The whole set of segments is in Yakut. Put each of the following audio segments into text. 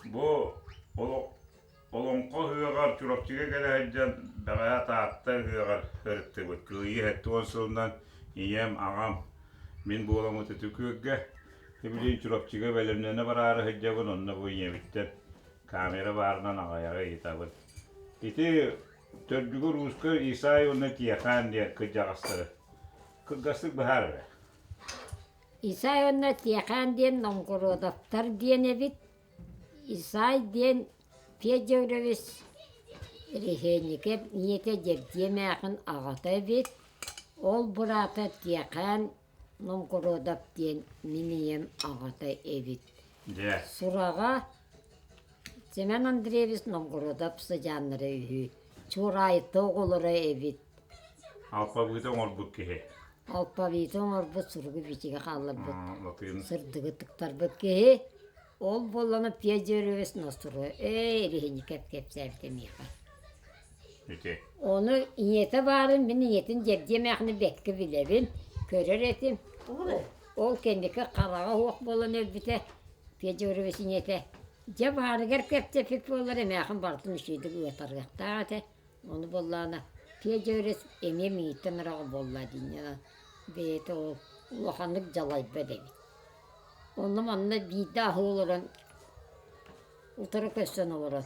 Бу Олоҥхо ыһыаҕар Чурапчыга кэлэ сылдьан бэҕэһээ Таатта ыһыаҕар сырыттыбыт. Кыайыы 70 сылынан ийэм, аҕам, мин буоламмыт ытык күөлгэ. Билигин Чурапчыга бэлэмнэнэ бараары сылдьабын, онно бу ийэбиттэн камера баарынан аҕайаҕы ыйытабын. Ити төрдүгэр ууска Исай уонна Тиэхээн диэн кырдьаҕастары кылгастык быһаар эрэ. Исай уонна Тиэхээн диэн Новгородовтар диэн эбит. Исай диэн Федорович Рехенников ийэтэ Дьэбдьиэ эмээхин аҕата эбит, ол быраата Тиэхээн Новгородов диэн мин ийэм аҕата эбит. Дьэ. Сураҕа Семен Андреевич Новгородов сыдьааннара үһү, Чуораайыта оҕолоро эбит. Алпабыыта оҥорбут киһи. Алпабыыта оҥорбут суругу-бичиги хаалларбыт, Латыын. сырдыгы тыктарбыт киһи. Ол буоллаҕына Петя ностуруо ээ Эриһинникэп кэпсээбитэ миэхэ. Ити. Ону ийэтэ баарын мин ийэтин Дьэрдиэ эмээхини бэккэ билэбин, көрөр этим. Ол кэнники хараҕа суох буолан өлбүтэ Петя ийэтэ. Дьэ баарыгар кэпсэппит буоллар эмээхин барытын үчүгэйдик ыатарыахтаах этэ. Ону буоллаҕына Петя эмиэ миигиттэн ыраҕа буолла диинньэ бэйэтэ ол улаханнык дьалайбат эбит. Онно манна биирдэ аһыы олорон утары көссөн олорон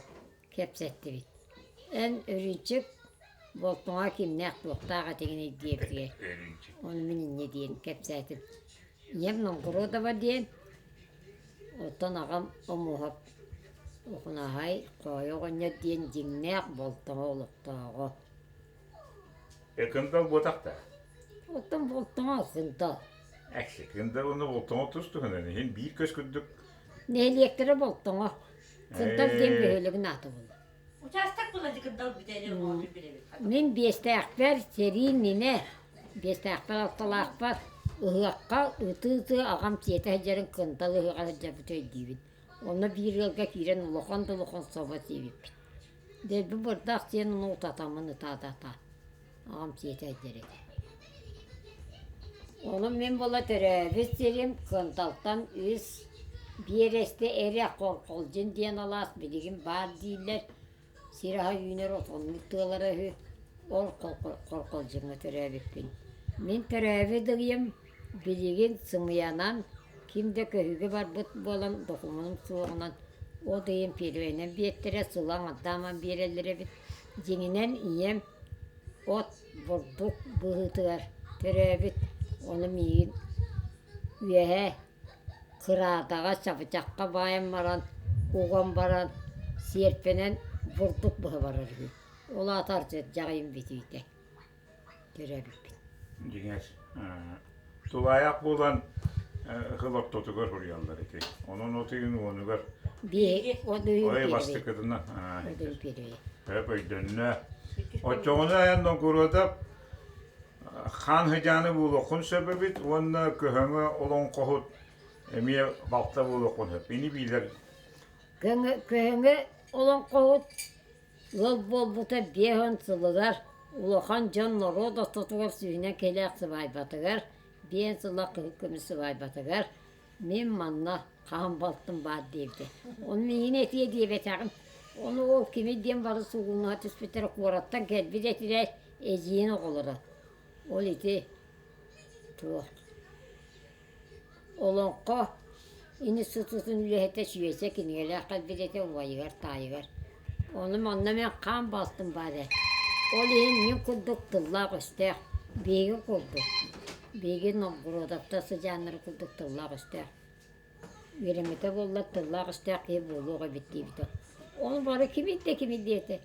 кэпсэттибит. Эн Өрүүнчүк болтоҥо кимнээх-туохтаах этигиний диэбитигэр ону мин инньэ диэн кэпсээтим. Ийэм Новгородова диэн, оттон аҕам Омуоһап Охунаһай Хоойо оҕонньор диэн дьиҥнээх болтоҥо олохтооҕо. Э, кындал буотах да? Оттон болтоҥо кындал. Экси, кындал уонна болтоҥо тус-туһунан иһин биир көс курдук. Нэһилиэктэрэ болтоҥо. Кындал диэн бөһүөлэгин аата буолар. Учаастак була кындал бүтэри оҥоһун билэбит. Мин биэстээхпэр сэрии иннинэ, биэстээхпэр алталаахпар ыһыахха ытыы-ытыы аҕам сиэтэ сылдьарын кындал ыһыаҕа сылдьарбыт өйдүүбүн. Онно биир ыалга киирэн улахан да улахан собо сиэбиппит. Дэлби бырдах сиэн ону утатаммын ытаатата. Аҕам сиэтэ сылдьар этэ. Ону мин буола төрөөбүт сирим Кынталтан үс биэрэстэ эрэ Хорхолдьун диэн алаас билигин баар дииллэр. Сир аһа үүнэр отоннуур тыалара үһү. Ол Хорхолдьуҥҥа төрөөбүппүн. Мин төрөөбүт ыйым билигин сымыйанан ким да көһүүгэ барбыт буолан докумуонум суоҕунан от ыйын первэйинэн биэртэрэ, сыла аҥардааман биэрэллэр эбит. Дьиҥинэн ийэм от, бурдук быһыытыгар төрөөбүт, ону миигин үөһэ кыраатаҕа, чабычахха баайан баран, уган баран сиэрпэнэн бурдук быһа барар үһү. Ол аата ардьардьах ыйым бүтүүтэ төрөөбүппүт. Дьиҥэр, тулаайах буолан ыһыл ортотугар суруйаллар ити. Онон от ыйын уонугар Ой бастакытына Өп өйдөннө. Оччоҕуна эн Новгородов хаан сыдьааны буолуоххун сөп эбит уонна көһөҥө олоҥхоһут эмиэ балта буолуоххун сөп. Ини биилэр Көһөҥө олоҥхоһут Ыал буолбута 50 сылыгар улахан дьон норуот ортотугар сүүнэ кэлээх сыбаайбатыгар, биэн сыла кыһыл көмүс сыбаайбатыгар мин манна хаһан балтым баар диэбитэ. Ону миигин этиэ диэбэтэҕим. Ону ол кими диэн бары суугунаһа түспүттэрэ куораттан кэлбит этилэр эдьиийин оҕолоро. Ол ити туох Олоҥхо институтун үлэһитэ Сүөсэ кинигэлээх кэлбит этэ убайыгар, таайыгар. Ону манна мин хаан балтым баар ээ. Ол иһин мин курдук тыллаах-өстөөх, биһиги курдук, биһиги Новгородовтар сыдьааннара курдук тыллаах-өстөөх. Үөрэммитэ буоллар тыллаах-өстөөх киһи буолуох эбит диэбитэ. Ону бары кимий да кимий диэтэ.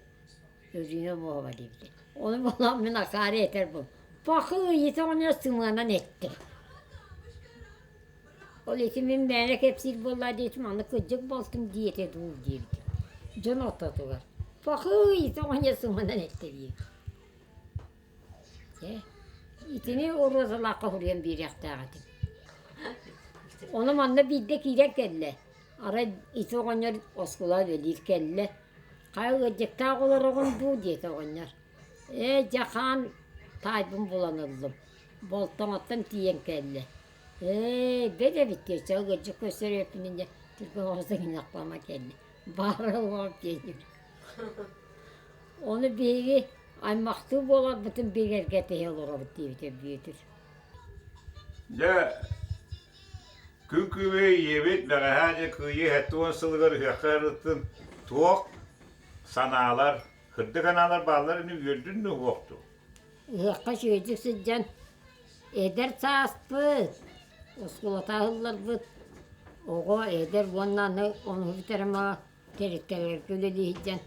Өрүүнэ Муоһаба диэбитэ. Ону буолан мин акаары этэр буоллум. Пахыы оҕонньор сымыанан эттэ. Ол ити мин мээнэ кэпсиир буоллаа диэтим, аны кырдьык балтым диэтэ дуу диэбитим. Дьон ортотугар. Пахыы оҕонньор сымыанан эттэ диэбит. Дьэ, итини Розалаахха суруйан биэриэхтээх этим. Ону манна биирдэ киирэн кэллэ. Арай ити оҕонньор оскуола үлэлиир кэллэ. Хайа ыалдьыттаах олороҕун дуу диэтэ оҕонньор. Ээ, дьэ хаан таайбын булан ыллым. Болтоҥоттон тиийэн кэллэ. Ээ, бэт эбит диэччи ыалдьыт көрсөр эбиппин инньэ түргэн оҕус гыннахпама кэллэ. Баара уол диэн. Ону биһиги аймахтыы буоларбытын бигэргэтиһэ олоробут диэбитэ Бүөтүр. Дьэ, күн күбэй ийэбит бэҕэһээ дьэ Кыайыы 70 сылыгар ыһыахха ырыттын туох санаалар, кырдьык санаалар бааллар ини үөрдүн да уһуохту? Ыһыахха үчүгэйдик сылдьан эдэр сааспыт, оскуолата аһылларбыт, оҕо эдэр уонна аны ону бүтэрэн тэрилтэлэргэ үлэлии сылдьан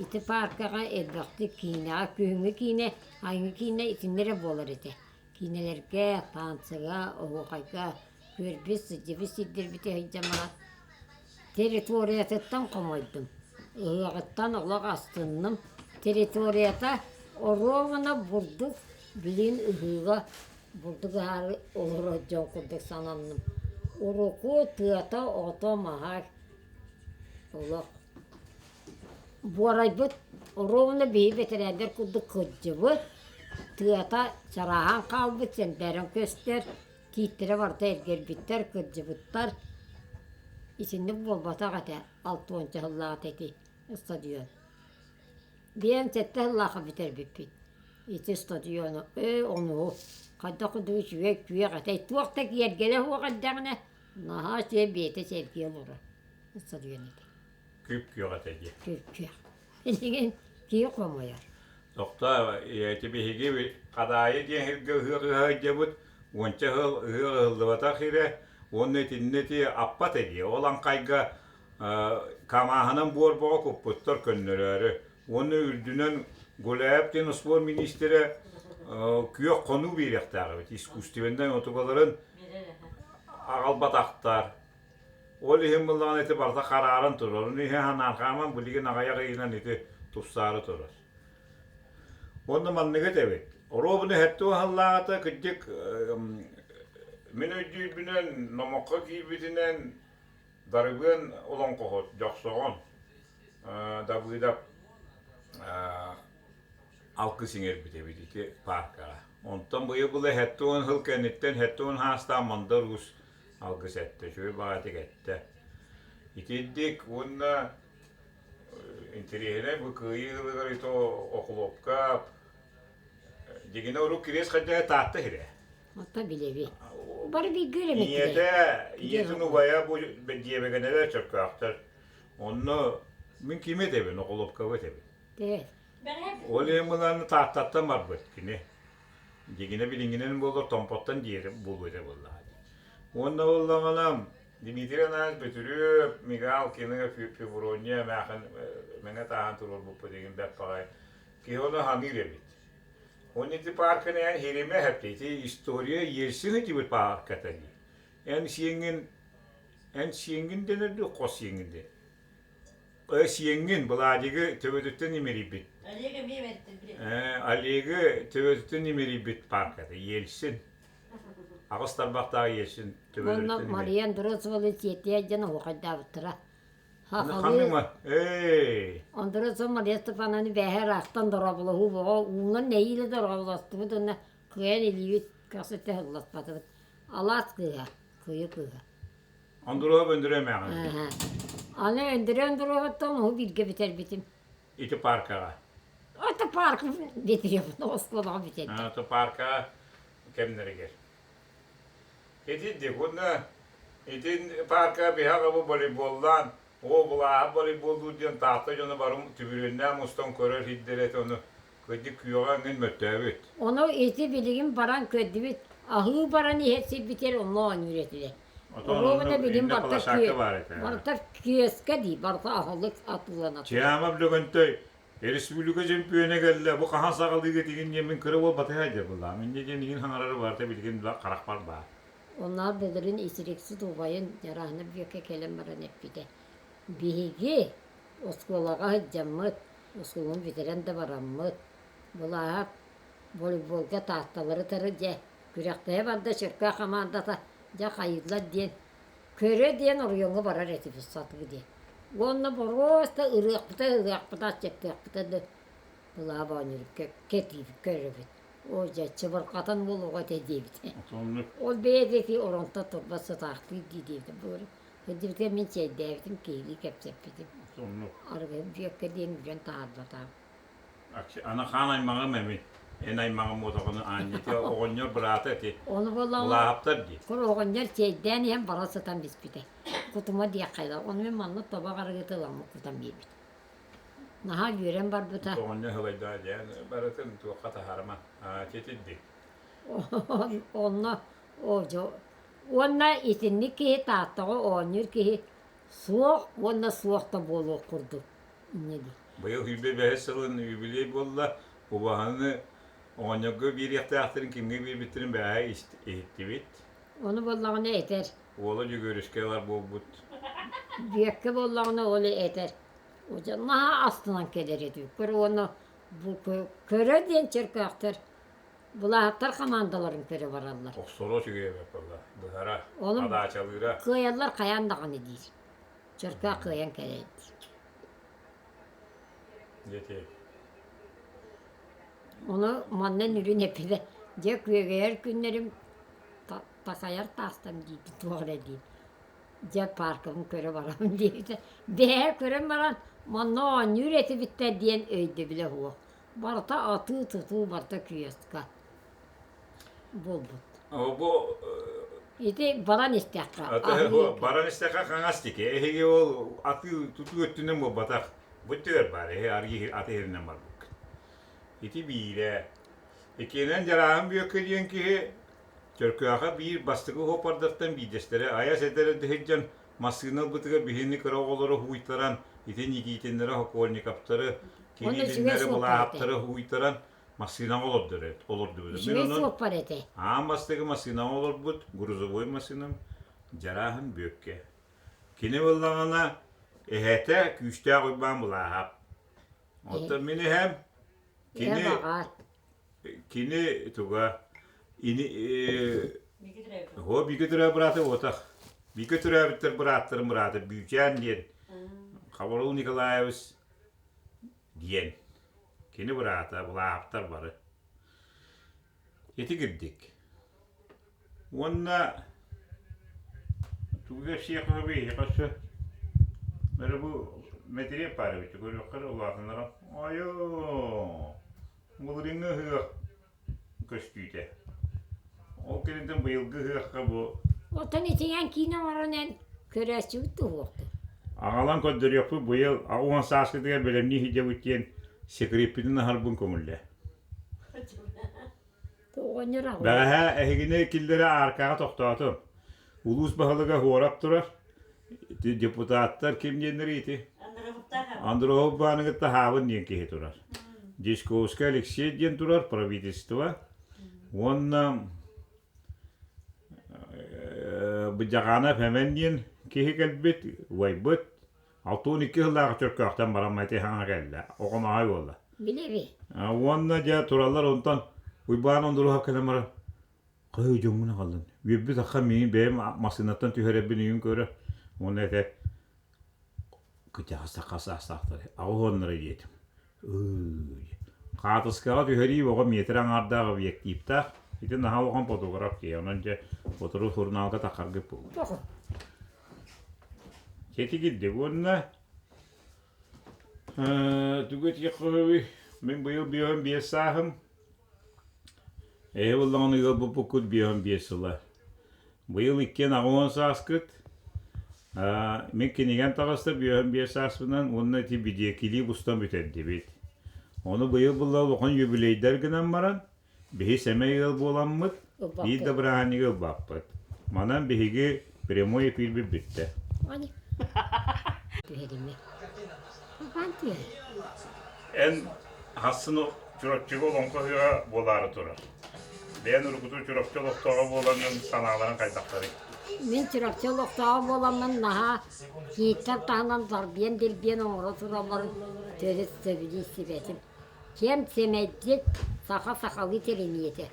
ити пааркаҕа элбэхтик киинэҕэ күһүҥҥү киинэ, айыҥҥы киинэ итиннэ эрэ буолар этэ. Киинэлэргэ, танцыга, оһуохайга күөрбүт, сылдьыбыт сирдэрбит сылдьан баран территориятыттан хомойдум, ыһыаҕыттан олох астынным. Территорията оруобуна бурдук билигин ыһыыга бурдук ыһаары олорор дьон курдук сананным. Урукку тыата, ото-маһа олох буорайбыт, оруобуна биһи бэтэрээннэр курдук кырдьыбыт, тыата чарааһан хаалбыт, сэмбээрэн көстөр, тииттэрэ барыта эргэрбиттэр, кырдьыбыттар. Итинник буолбатах этэ алтыанча сыллааҕыта ити стадион. Биэм сэттэ сыллаахха бүтэрбиппит. Ити стадиону ээ ону хайдах курдук үчүгэй күөх этэй туох да киэргэлэ суох эрдэҕинэ наһаа үчүгэй бэйэтэ сэргии олорор стадион этэ. Күп-күөх этэ дии. Күп-күөх. Билигин киһи хомойор. Тохтоо, ити биһиги Хадаайы диэн сиргэ ыһыах ыһа сылдьабыт, уонча сыл ыһыах ыһыллыбатах сирэ, уонна итиннэ ити аппат этии. Ол аҥхайга камааһынан буор бөҕө куппуттар көннөрөөрү. Уонна үрдүнэн Гуляев диэн успуор миниистирэ күөх хонуу биэриэхтээх эбит, искусственнай отугаларын аҕалбатахтар. Ол иһин буллаҕына ити барыта харааран турар. Ону иһэ санаарҕааман билигин аҕыйах ыйынан ити тупсаары турар. Уонна манныгы этэбит. Оруобуна сэттэ уһаллааҕыта кырдьык мин өйдүүрбүнэн номоххо киирбитинэн Дарыбыан олоҥхоһут Дьохсоҕон Дабыыдап алгыс иҥэрбит эбит ити пааркаҕа. Онтон быйыл была 70 сыл кэнниттэн 70 саастаах Мандар Уус алгыс эттэ, үчүгэй баҕайытык эттэ. Итирдик уонна интэриэһинэй бу Кыайыы ылыгар ито охлопка дьигинэ урук кириэс хайдаа Таатта сирэ. Оттон билэбин. Бары бииргэ үөрэммиттэрэ. Ийэтэ, ийэтин убайа бу дьиэбэгэнэлэр чөркөөхтөр. Онно мин кими этэбин, Охлопкабы этэбин. Ол иһин былааны Тааттаттан барбыт кини. Дьигинэ билиҥҥинэн буоллар Томпоттон диэри буолуо этэ буоллаҕа дии. Уонна буоллаҕына Дмитрий Анаевич Бөтүрүөп, Мигалкины, Феврония эмээхин мэҥэ тааһын туруорбуппут игин бэрт баҕайы. Киһи ону саныыр эбит. Уонна ити паарканы эн хиримэ эһэпти, ити история Ельцин итибит паарката дии. Эн сиэҥҥин, эн сиэҥҥин дэнэр дуу, хос сиэҥҥин дэнэр. Сиэҥҥин Владигы төбөтүттэн имэрийбит. Олег эмиэ имэритин Олегы төбөтүттэн имэрийбит паарката Ельцин. Аҕыс тарбахтаах Ельцин Уонна төбөлөрүттэн Мария Андросованы сиэтиэ дьон оһуохайдаабыттара. Ханныма? Эй! Андросова Мария Степановна бээһэ ыраахтан дорооболоһуу боҕо уунан нэһиилэ дорооболостубут уонна кыайан илиибит көхсүттэн сылласпатыбыт. Алаас кыыһа, кыйы кыыһа. Ондуруоһа Өндүрэ эмээҕин. Аны Өндүрэ Ондуруоһуттан уһу бииргэ бүтэрбитим. Ити паркаҕа. Это парк бүтэрбит, оскуолаҕа бүтэрдим. Это парка кэмнэригэр. Ити уонна итин парка биһаҕа бу волейболлаан, оо былааһа волейболлуур диэн Таатта дьоно барым түбүрүннээн мустан көрөр сирдэрэ этэ ону Кырдьык күөҕэ эҥин мөлтөөбүт. Ону ити билигин баран көрдүбүт, аһыы баран иһэр сирбитигэр онно оонньуур этилэр. Оруобуна билин барыта барыта күөскэ дии, барыта аһылык атыыланар. Чаама Лөгөнтөй республика чемпиона кэллэ, бу хаһан саҕалыыга тигин диэн мин кыра уол батыһа дьэ буллаам. Инньэ диэн иһин хаҥарары барыта билигин харахпар баар. Онноор былырыын итириксит убайын Дьараанап Бүөккэ кэлэн баран эппитэ: «Биһиги оскуолаҕа сылдьаммыт, Оскуоланы бүтэрэн да бараммыт, былааһап волейболга Таатталары тары дьэ күрэхтэһэ барда Чөркөөх хамаандата дьэ хайыыллар диэн көрө диэн оройуоҥҥа барар этибит сатыы диэн. Уонна боруоста ырыахпыта ыһыахпыта аччыктыахпыта да былаап оонньуурга кэтиибит көрөбүт. Оо дьэ чыбырҕатан уол оҕо этэ диэбитэ. Ол бэйэтэ ити оронтон турбат сытаахтыыр дии диэбитэ. Былыр кырдьыбытыгар мин чэйдээбитим, киһилии кэпсэппитим. Оннук. Арыгы Бүөккэ диэн үрэн таһаарбатаҕым. Аны хаан аймаҕым эми. Эн аймаҕым буотаҕыны аанньыты оҕонньор быраата ити. Ону буоллаҕына Былааһаптар дии. кур оҕонньор чэйдээн иһэн бара сытан биспитэ. Кутума диэххэ да, ону мин манна тобох арыгыты ыламмыт кутан биэрбит. Наһаа үөрэн барбыта. Оҕонньор сылайдаа дьээн барытын туохха таһаарыма. Аа титирдик. Онно уонна итинник киһи Тааттаҕа оонньуур киһи суох уонна суох да буолуох курдук инньэ диир. Быйыл 25 сылын юбилей буолла. Убаһаны оҕонньорго биэриэхтээхтэрин кимҥэ биэрбиттэрин бэҕэһээ иһиттибит. Ону буоллаҕына этэр. Уола Дьөгүөрүскэ ылар буолбут. Бүөккэ буоллаҕына ол этэр. Наһаа астынан кэлэр этибит. Көр уонна бу көрө диэн чөркөөхтөр Былааһыттар хамаандаларын көрө бараллар. Охсоро үчүгэй эбит буолла. Быһара, Ону адаачалыыра. кыайаллар хайаан даҕаны диир. Чөркөөх кыайан кэлэр диир. Дьэ Ону манна нүрүн эппитэ, дьэ күөгэйэр күннэрим такайар таастан диибит туох эрэ диир. Дьэ пааркабын көрө барабын диэбитэ. Бэйэ көрөн баран манна оонньуур этибиттэр диэн өйдөбүлэ суох. Барыта атыы-тутуу барыта киоска буолбут. Бу Ити баран истэххэ баран истэххэ хаҥас диэки. Эһиги ол атыы-тутуу өттүнэн буолбатах. Бу өттүгэр баар, эһи арыы аты иһэринэн барбыккыт. Ити биирэ. Иккиэнэн Дьарааһын Бүөккэ диэн киһи Чөркөөхө биир бастакы уопардартан биирдэстэрэ айас эдэр сылдьан массыына ылбытыгар биһини кыра оҕолору уһуйтаран, ити Никитиннэри, Сокольниковтары, Кириллиннэри, Былааһаптары уһуйтаран массыынаҕа олордор олордубут. Мин онон аан бастакы массыынаҕа олорбут грузовой массыынам Дьарааһын Бүөккэ. Кини буоллаҕына эһэтэ Күүстээх Уйбаан Былааһап. Оттон мин эһэм кини Кини туга ини Оо бииргэ төрөөбүт быраата буотах. Бииргэ төрөөбүттэр бырааттарын быраата Бүүчээн диэн Хабарыл Николаевич диэн кини быраата Былааптар бары. Ити кирдик. Уонна тугу кэпсиэххэ сөбүй эһиэхэ өссө? Бары бу мэтириэт баар эбит көрүөххэ эрэ улаатыннаран. Айоо! Былырыыҥҥы ыһыах көстүүтэ. Ол кэнниттэн быйылгы ыһыахха бу Оттон итинэн киинэ оҥорон эн көрөөччүбүт туһуохтун. Аҕалан көрдөрүөхпүт быйыл 80 сааскытыгар бэлэмнии сылдьабыт диэн секреппитин аһарбын көҥүллээ. Оҕонньор аҕалан. Бэҕэһээ эһигини киллэрэ ааркаҕа тохтоотум. Улуус баһылыга Хуорап турар. Ити депутаттар ким диэннэрий ити? Андроһов бааны кытта Хаабын диэн киһи турар. Дьячковскай Алексей диэн турар правительство. Уонна Быдьаҕаанап Эмэн диэн киһи кэлбит, убайбыт. 62 сыллаах Чөркөөхтөн баран ити хаҥа кэллэ. Оҕоноой буолла. Билэбин. Уонна дьэ тураллар онтон Уйбаан Ондуруһап кэлэн баран Кыһыы дьоҥҥун аҕаллын. Үөрбүт ахан миигин бэйэм массыынаттан түһэрэрбин үйүн көрөр. Уонна этэ кытаҕас саха саастаахтар аҕыс уоннара диэтим. Ыы Хаатыскаҕа түһэрии оҕо миэтэрэ аҥаардаах объективтаах. Ити наһаа улахан фотограф киһи. Онон дьэ сотору сурунаалга таххаргыт буолуо. Сити кирдик уонна тугу этиэххэ Мин быйыл 55 сааһым. Эһи буоллаҕына ыал буолбуккут 55 сыла. Быйыл иккиэн 80 сааскыт. Мин кинигэм таҕыста 55 сааспынан уонна ити бидиэкилии устан бүтэрдибит. Ону быйыл буолла улахан юбилейдар гынан баран, биһи сэмэй ыал буоламмыт, биир да бырааһынньыгы ылбаппыт. Манан биһиги прямой эфирбит бүттэ. Түһэримэ. Хаан түһэр. Эн хассын Чурапчыга олоҥхо ыһыаҕа буолаары турар. Бэйэн уруккутун Чурапчы олохтооҕо буолаҥҥын санааларыҥ хайдахтарый? Мин Чурапчы олохтооҕо буоламмын наһаа кииттэн таһынан дарбыйан-дирбиэн оҥоро туралларын төрүт сөбүлүү истибэтим. Кэм сэмэйдик саха сахалыы тэриниэтэ.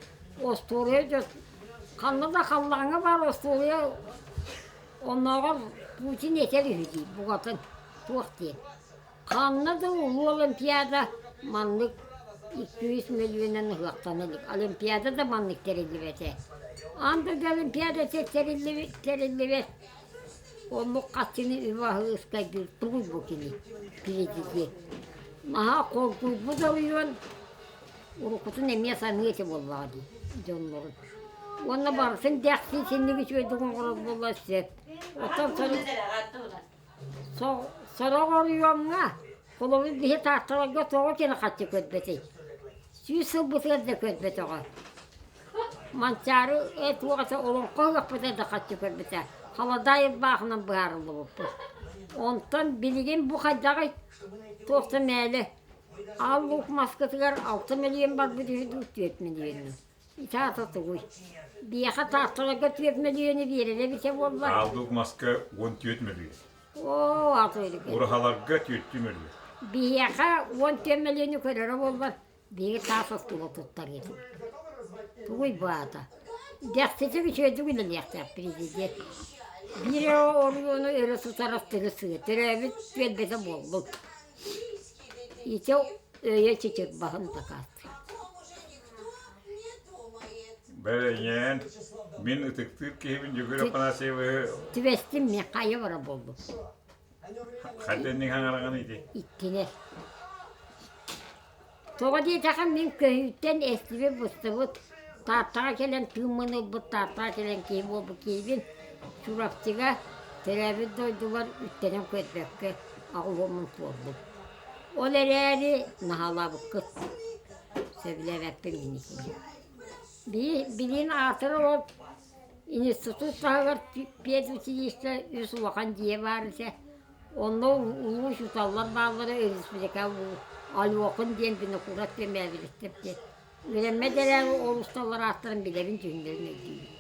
Остуоруйа дьон ханна да халлааҥҥа баар остуоруйа оннооҕор Путин этэр үһү дии букатын туох диэн. Ханна да улуу Олимпиада маннык 200 мөлүйүөнүнэн ыһыахтана илик. Олимпиада да маннык тэриллибэтэ. Аан дойду Олимпиадата тэриллибэт. Оннук хаччыны үбү-аһы ыскайдыыр тугуй бу кини, президент. Наһаа хоргуйбут оройуон уруккутун эмиэ саныа этэ буоллаҕа дии дьоннорун. Уонна барытын дэхси синник үчүгэйдик оҥорор буолла сөп. Оттон сорох оройуоҥҥа холобур биһи Таатталарга тоҕо кини хаччы көрбөтүй? 100 сылбытыгар да көрбөтөҕө. Манчаары туох этэ олоҥхо ыһыахпыта да хаччы көрбүтэ. Халадаай ырбаахынан быһаарыллыбыппыт. Онтон билигин бу хайдаҕый? Туох да мээлэ. Аал Луук маскытыгар 6 мөлүйүөн барбыт үһү дуу, 4 мөлүйүөннүү. Ити аата тугуй? Биһиэхэ Таатталарга 4 мөлүйүөнү биэрэрэ эбитэ буолла. Аал Луук маска 14 мөлүйүөн. Оо, аата өлүгэр. Ураһаларга 4 мөлүйүөн. Биһиэхэ 14 мөлүйүөнү көрөрө буоллар, Биһиги таас остуола туттар этибит. Тугуй бу аата? Дэхситик үчүгэйдик үлэлиэхтээх президент. Биир эрэ оройуону өрө тутар астыгы сыа төрөөбүт түөлбэтэ буоллун. Ити өйө чычырбаһын дакаастыыр. Бэлэйээн, мин ытыктыыр киһибин Дьөгүөр Афанасьевиһы Түбэстим мин хайа бара буоллум. Хайдах хаҥараҕын ити? Иттинэр. Тоҕо диэтэххэ мин көһүүттэн эстибит быстыбыт, Тааттаҕа кэлэн тыыммын ылбыт Тааттаҕа кэлэн киһи буолбут киһибин Чурапчыга төрөөбүт дойдубар үктэнэн көрбөккө аҕылыаммын туоллум. Ол эрээри наһаалаабыккыт, сөбүлээбэппин инникини. Билигин аатырар ол институт таһыгар педучилище үс улахан дьиэ баар этэ. Онно улуу учууталлар бааллара республика Алёкин диэн Винокуров диэн мээбилиттэр диэн. Үөрэммэт эрээри ол усталлар ааттарын билэбин, дьүһүннэрин өйдүүбүн.